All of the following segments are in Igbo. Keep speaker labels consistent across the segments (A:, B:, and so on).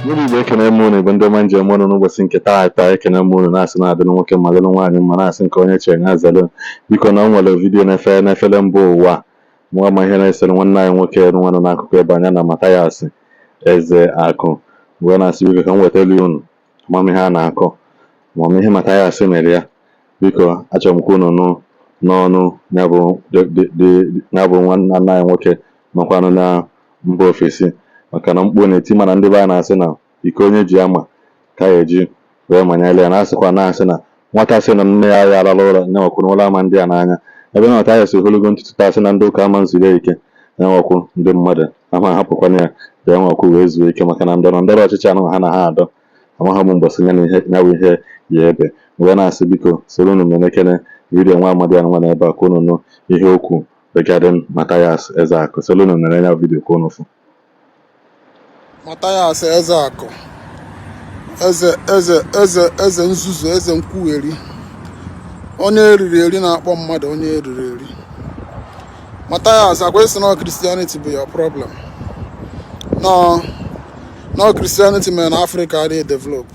A: Ndị Igbo, ekene m unu. Igbo ndị ọma njem ọnụ n'ụbọchị nke taa, ekene m unu, na-asị na-adịrị nwoke mma, dịrị nwaanyị mma, na-asị nke onye chere ya zere. Biko, na o nwere video na-efe n'efere mba ụwa mụọ ma ihe na-esere nwanne anyị nwoke nwa nọ n'akụkụ ebe anya na Mathias Ezeaku wee na-asị, biko, ka m wetara unu amamihe a na-akọ ma ihe Mathias mere ya. Biko, achọrọ m ka unu nụ n'ọnụ ya bụ nwanne anyị nwoke nọkwanụ na mba ofesi, maka na mkpu na-eti, mana ndị be anyị na-asị na iko onye ji ama ka ya eji wee manyere ya, na-asịkwa na-asị na nwata sị na nne ya ya arara ụra ya nwekwu ụra ama ndị a n'anya ebe na Mathias ogologo ntutu taa, sị na ndị ụka ama nzuru ike ya nwekwu ndị mmadụ ama ahapụkwana ya ya nwekwu wee zuo ike, maka na ndọrọ ndọrọ ọchịchị anụ ha na ha adọ amaghị m mbọsị ya na ihe ya bụ ihe ya ebe wee na-asị, biko, soro unu menekene video nwa amadi anụ nwa n'ebe a ka unu nụ ihe okwu regarding Mathias Ezeaku. Soro unu nere ya video ka unu fụ.
B: Mathias Ezeaku, eze eze eze eze nzuzu, eze nkwugheri, onye eriri eri na-akpọ mmadụ onye eriri eri. Mathias, akwa isi na Christianity bụ your problem, no Christianity mere na Africa adịghị develop.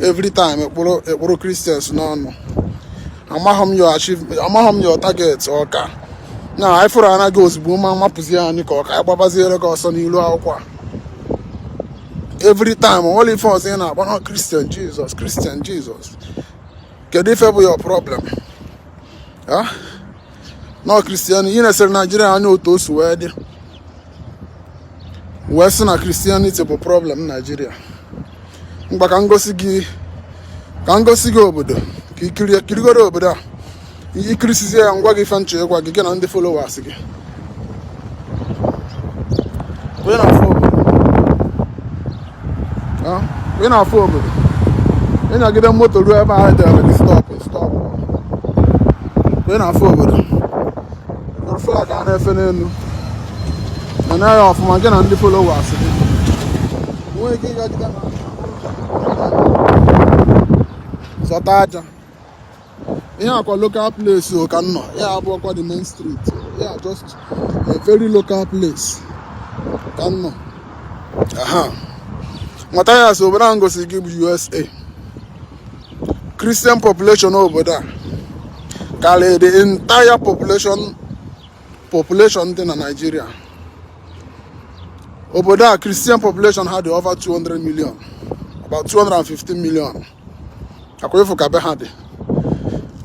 B: Every time ekpụrụ ekpụrụ Christians n'ọnụ. Amaghị m your achievement, amaghị m your target. Ọka na anyị fụrụ anaghị ozugbo ma mapụzi anyị ka ọka anyị gbabaziere gị ọsọ n'ilu akwụkwọ a. Every time onwere ife ọzọ ị na-agba na Christian Jesus, Christian Jesus. Kedu ife bụ your problem? Nọ Christian ị na-esere Naijiria anya otu o si wee dị, wee sị na Christianity bụ problem Naijiria. Mgba ka ngosi gị, ka ngosi gị obodo ka ikirie, kirigoro obodo a, ikirisizie ya, ngwa gị ife nchọ ịgwa gị, gị na ndị followers gị. Onye na-afụ obodo, onye na-afụ obodo, ịnyagide moto ruo ebe ahụ dere gị stop, stop. Onye na-afụ obodo hụrụ flag a na-efe n'elu na ya ọfụma. Gị na ndị followers gị nwee ike ịgagide na zọta aja. Ihe akwa local place o ka m nọ ya abụọkwa the main street ya, just a very local place ka m nọ. Aha, Mathias, obodo ahụ gosi gị bụ USA. Christian population obodo a karịrị the entire population dị na Nigeria. Obodo a, Christian population ha dị over 200 million, about 215 million. Akwa ịfụ ka be ha dị.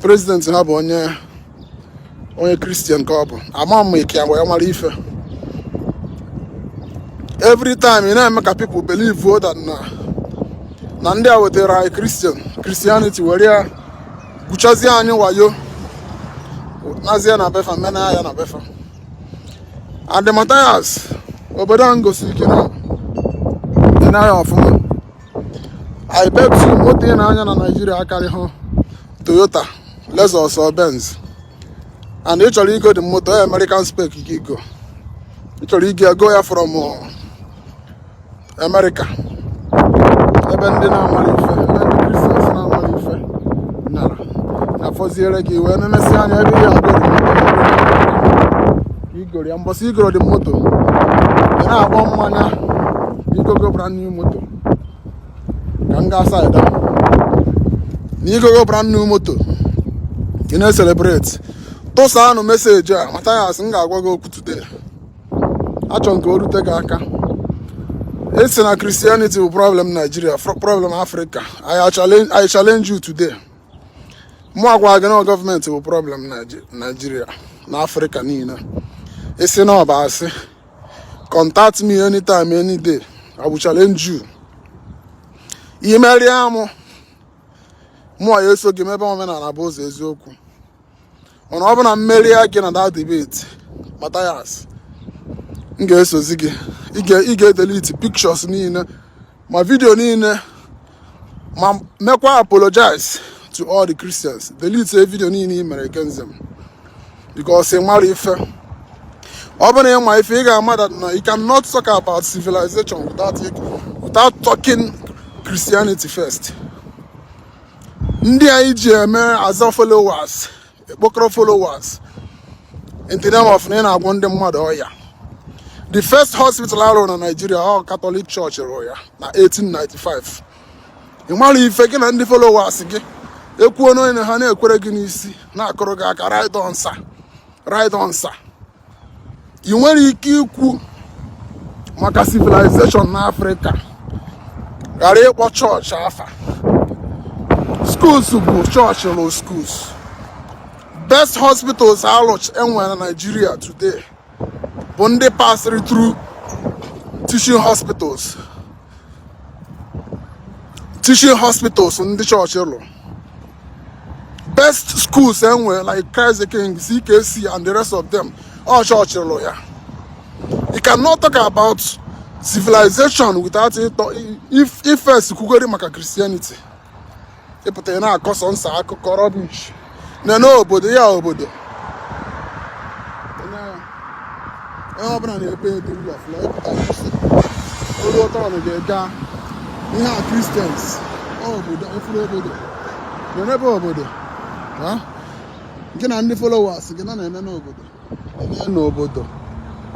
B: President ha bụ onye Christian ka ọ bụ. Ama m ike ya wee mara ife. Every time ị na-eme ka people believe that na ndị a wetara anyị Christianity were ya gwuchazie anyị wayo, nazie na befa mena ya na befa. And the Matthias, obodo a ngosi ike na dị n'anya ọfụma. I bet you moto ị na-anya na Nigeria akarịghị Toyota Lexus or Benz, and ị chọrọ igo the moto American spec ka igo. Ị chọrọ igo go ya from America, ebe ndị na-amara ife, ebe ndị Christians na-amara ife nara na-afọziere gị wee nenesi anya ebe ihe agoro igoro ya. Mbọsị igoro dị moto, ị na-akpọ mmanya igogo brand new moto ka m gaa side a na igogo brand new moto, ị na-celebrate. Tụsaanụ message a. Mathias, m ga-agwa gị okwu today. Achọ nke o rute gị aka. Esi na Christianity bụ problem Nigeria, problem Africa. I challenge you today. Mụ agwa gị na gọọmenti bụ problem Nigeria na Africa niile. Esi na ọ bụ asị, contact me anytime, any day. I will challenge you. Imerie mụ, mụọ ya eso gị mebe omenala bụ ụzọ eziokwu. Mana ọ bụ na mmeri gị na that debate, Mathias, m ga-esozi gị. Ị ga-edelete pictures niile ma video niile, ma mekwa apologize to all the Christians. Delete video niile ị mere against them, because ị mara ife. Ọ bụrụ na ị ma ife, ị ga-ama that na you cannot talk about civilization without talking Christianity first. Ndị anyị ji eme aza followers, ekpokọrọ followers in the name of na ị na-agwọ ndị mmadụ ọya. The first hospital arụ na Nigeria, ọ Catholic Church rụrụ ya na 1895. Ị mara ife gị na ndị followers gị ekwuo na onye na ha na-ekwere gị n'isi, na-akụrụ gị aka, "Right on, sir, right on, sir." Ị nwere ike ikwu maka civilization n'Africa ghara ịkpọ chọọchị afa. Schools bụ chọọchị rụ schools. Best hospitals alụ enwere na Nigeria today bụ ndị passịrị through teaching hospitals, teaching hospitals ndị chọọchị lụ. Best schools enwere, like Christ the King, CKC and the rest of them, all chọọchị lụ ya. You cannot talk about civilization without it. If first kwugori maka Christianity, ịpụta, ị na-akọ sọ nsọ akụkọ rubbish na n'obodo ya. Obodo onye ọbụla na-ekpe the rule of law. Ịpụta isi olu ụtọ ga-ega ihe a. Christians obodo efuru obodo nọ n'ebe obodo ha. Gị na ndị followers gị na na-eme n'obodo eme n'obodo.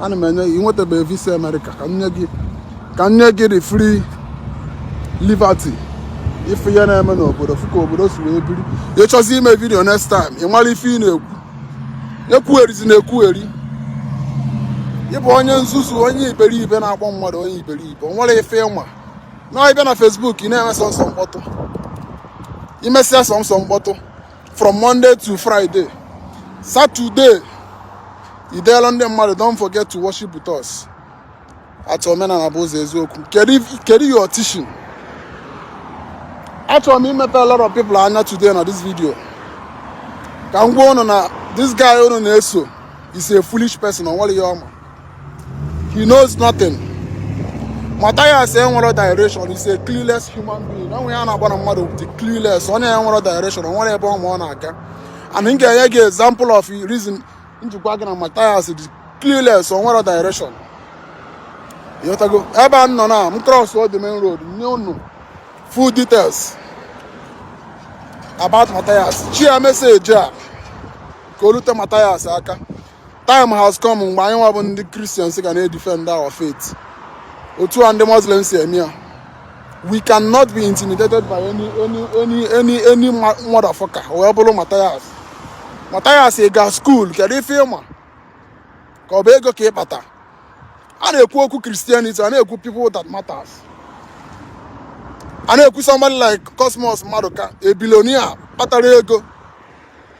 B: Ana m enye gị, nwetabeghị visa America, ka m nye gị the free liberty ife ihe na-eme n'obodo, fụ ka obodo si wee biri. Ịchọzi ime video next time, ị mara ife ị na-ekwu. Ekwugherizi na ekwugheri. Ịbụ onye nzuzu, onye iberibe, na-akpọ mmadụ onye iberibe. O nwere ife ịma na ịbịa na Facebook, ị na-eme sọnsọ mkpọtụ, imesịa sọnsọ mkpọtụ from Monday to Friday. Saturday, ideela ndị mmadụ, "Don't forget to worship with us at Omenala bụ Ụzọ Eziokwu." Kedu your teaching? Achọrọ m imepe a lot of people anya today na this video, ka m gwa unu na this guy unu na-eso is a foolish person. O nwere ihe ọma, he knows nothing. Matthias enwero direction, is a clueless human being. Onwe ya na-agba na mmadụ dị clueless, onye ya nwere direction, o nwere ebe ọma ọ na-aga. And m ga-enye gị example of reason njikwa gị na Matthias dị clueless, o nwere direction. Ịghọtago? Ebe a m nọ na m cross the main road, nye unu full details about Matthias. Chia message a ka o rute Matthias aka. Time has come mgbe anyị nwa bụ ndị Christians ga na-edefend our faith otu a ndị Muslims si eme ya. We cannot be intimidated by any motherfucker wee bụrụ Matthias. Matthias, ị ga school? Kedu ife ịma? Ka ọ bụ ego ka ị kpata? A na-ekwu okwu Christianity, a na-ekwu people that matters, a na-ekwu somebody like Cosmos Maduka, a billionaire kpatara ego,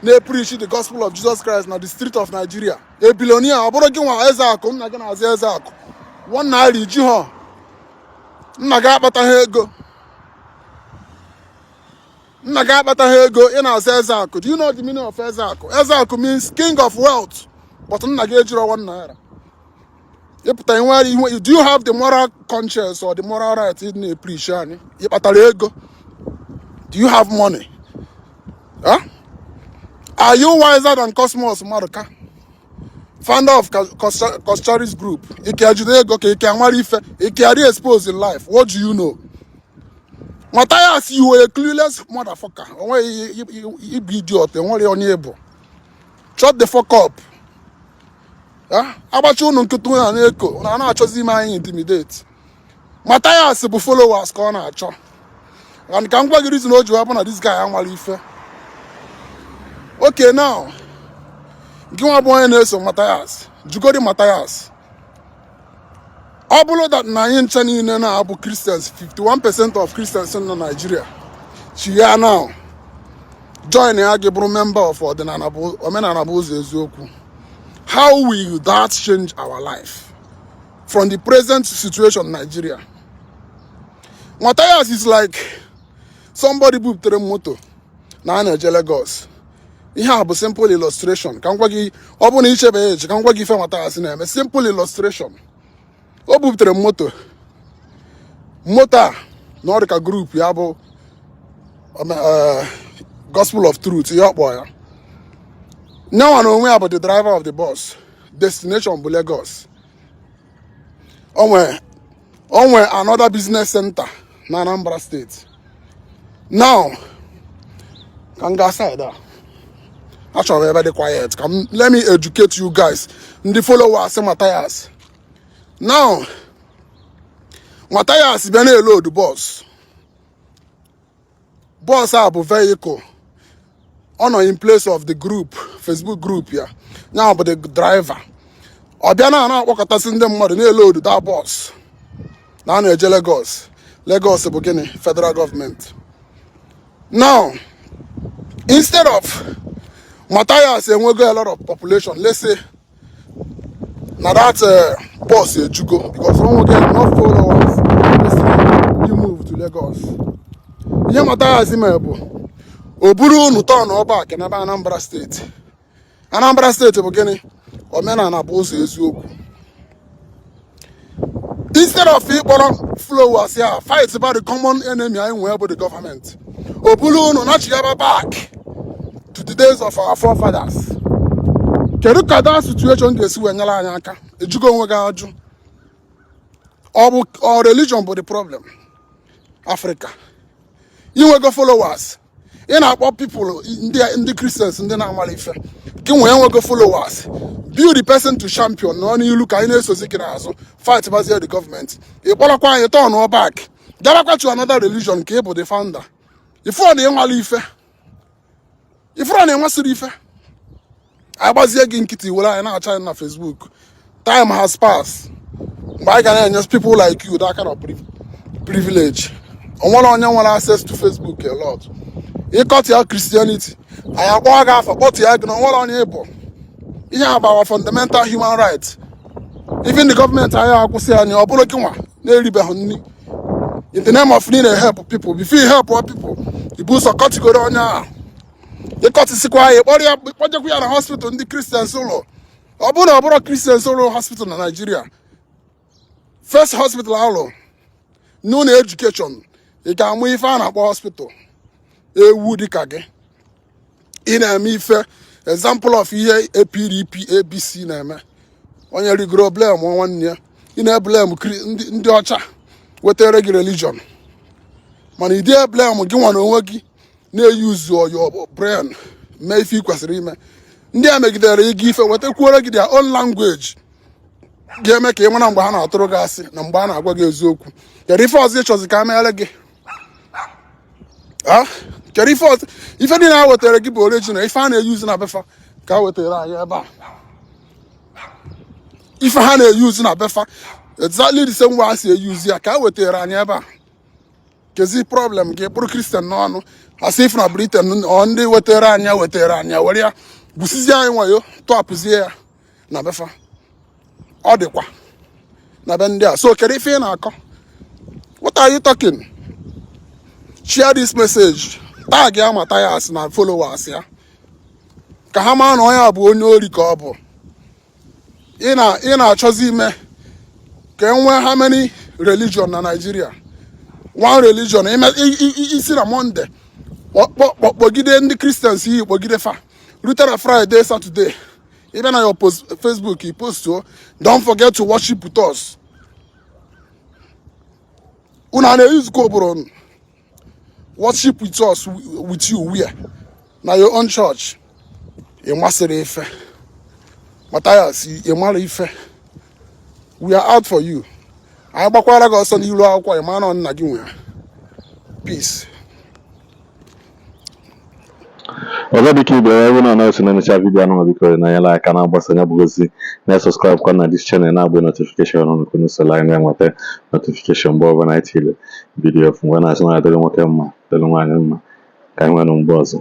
B: na-preach the gospel of Jesus Christ na the street of Nigeria. A billionaire. Ọ bụrụ gị nwa eze akụ, nna gị na-aza eze akụ, ₦1 iji họ nna gị akpataghị ego, nna gị akpataghị ego, ị na-aza eze akụ. Do you know the meaning of eze akụ? Eze akụ means king of wealth, but nna gị ejiro ₦1. Ịpụta inwe ihe. Do you have the moral conscience or the moral right ịdị na-epreach anyị? Ị kpatara ego? Do you have money? Huh? Are you wiser than Cosmos Maduka, founder of Coscharis Group? Ike jide ego ka ike amara ife, ike adị expose in life. What do you know? Matthias, you were a clueless motherfucker. Onweghị ibu idiot, enwere onye ịbụ. Shut the fuck up. Agbacha unu nkịtị, unu na-eko, unu na-achọzi ime anyị intimidate. Matthias bụ followers ka ọ na-achọ. And ka m gwa gị reason o ji wee bụ na this guy anwara ife. Okay, now, gị nwa bụ onye na-eso Matthias, jugodi Matthias, ọ bụrụ that na anyị ncha niile na-abụ Christians, 51% of Christians nọ na Nigeria, chi ya now join ya, gị bụrụ member of Ọdịnala bụ Omenala bụ Ụzọ Eziokwu, how will that change our life from the present situation in Nigeria? Matthias is like somebody buputere moto na a na-eje Lagos. Ihe a bụ simple illustration ka m gwa gị. Ọ bụ na ichebe eche, ka m gwa gị ife Matthias na-eme. Simple illustration: o buputere moto, moto a na ọ dị ka group ya bụ Gospel of Truth, ihe ọ kpọ ya. Nyanwa na onwe ya bụ the driver of the bus. Destination bụ Lagos. O nwe another business center na Anambra State. Now, ka m gaa side a, achọrọ m ebe dị quiet ka m let me educate you guys, ndị followers Matthias. Now Matthias bịa na-eload bus. Bus a bụ vehicle ọ nọ in place of the group, Facebook group ya. Ya bụ the driver. Ọ bịa na na-akpọkọtasị ndị mmadụ na-eload that bus na a na-eje Lagos. Lagos bụ gịnị? Federal government. Now, instead of Matthias enwego a lot of population, let's say na that bus ejugo because o nwego enough followers kwesịrị you move to Lagos. Ihe Matthias mere bụ o buru unu turn back n'ebe Anambra State. Anambra State bụ gịnị? Omenala bụ ụzọ eziokwu. Instead of ịkpọrọ followers ya fight about the common enemy anyị nwee bụ the government, o buru unu nachigaba back to the days of our forefathers. Kedu ka that situation ga-esi wee nyere anyị aka? Ejugo onwe gị ajụ. Ọ bụ ọ religion bụ the problem? Africa inwego followers, ị na-akpọ people, ndị Christians, ndị na-amara ife gị nwee nwego followers. Build the person to champion nọ n'ilu ka anyị na-esozi gị n'azụ, fight bazie the government. Ị kpọrọkwa anyị turn back gabakwa to another religion ka ị bụ the founder. Ifụọ na ịnwale ife, ifụọ na ịnwasịrị ife, agbazie gị nkịtị, were anyị na-acha anyị na Facebook. Time has passed mgbe anyị ga na-enye people like you that kind of privilege. O nwere onye nwere access to Facebook a lot. Ịkọtụ ya Christianity, anyị akpọọ gị afa, kpọtụ ya gị na onwere onye ịbụ. Ihe a bụ our fundamental human right. Even the government anyị akwụsị anyị. Ọ bụrụ gị nwa na-eribeghị nri in the name of need help people, before you help people, ibu ụzọ kọtigoro onye ahụ. Ịkọtịsịkwa ya, kpọrọ ya kpọjekwa ya na hospital ndị Christians ụlọ. Ọ bụrụ na ọ bụrụ Christians ụlọ hospital na Nigeria, first hospital alụ n'ụlọ education, ị ga-amụ ife a na-akpọ hospital. Ewu dịka gị, ị na-eme ife example of ihe APDP ABC na-eme. Onye rigoro blame nwanne ya. Ị na-eblame ndị ọcha wetara gị religion, mana ị dị blame gị nwa na onwe gị na-eyuzu your brain mee ife ị kwesịrị ime. Ndị a megidere ịga ife wetakwuoro gị their own language ga-eme ka ị mara mgbe ha na-atụrụ gị asị na mgbe a na-agwa gị eziokwu. Kedu ife ọzọ ịchọzi ka a meere gị? Kedu ife ọzọ? Ife dị na wetara gị bụ original ife a na-eyuzu na befa ka a wetara anyị ebe a. Ife ha na-eyuzu na befa, exactly the same way a si eyuzu ya ka a wetara anyị ebe a. Kezi problem gị kpụrụ Christian n'ọnụ asị if na Britain ọ ndị wetara anyị ya, wetara anyị ya, were ya gwusizie anyị nwayo, tọpụzie ya na befa. Ọ dịkwa na be ndị a. So kedu ife ị na-akọ? What are you talking? Share this message, tag ya Matthias na followers ya ka ha maa na onye a bụ onye ori ka ọ bụ. Ị na-achọzi ime ka e nwee how many religion na Nigeria? One religion. Isi na Monday kpọgide ndị Christians iyi, kpọgide fa rute na Friday, Saturday, ịbịa na your post Facebook, i postuo, "Don't forget to worship with us." Unu a na-eyuzukwa obodo unu worship with us with you where? Na your own church. Ị masịrị ife, Matthias, ị mara ife. We are out for you. Anyị gbakwara gị ọsọ n'ilu akwụkwọ. Ị ma na nna gị nwere peace.
A: Ọzọ dịka ibe ya bụ na ọ na emecha video anụ, biko na nyere aka na-agbasa ya bụ ozi, na-subscribe kwa na this channel, na-agba notification ọnụ ka unu soro anyị na-enweta notification mgbe ọbụla anyị tiri video. Mgbe na-asị na adịrị nwoke mma, dịrị nwaanyị mma, ka anyị nwere mgbe ọzọ.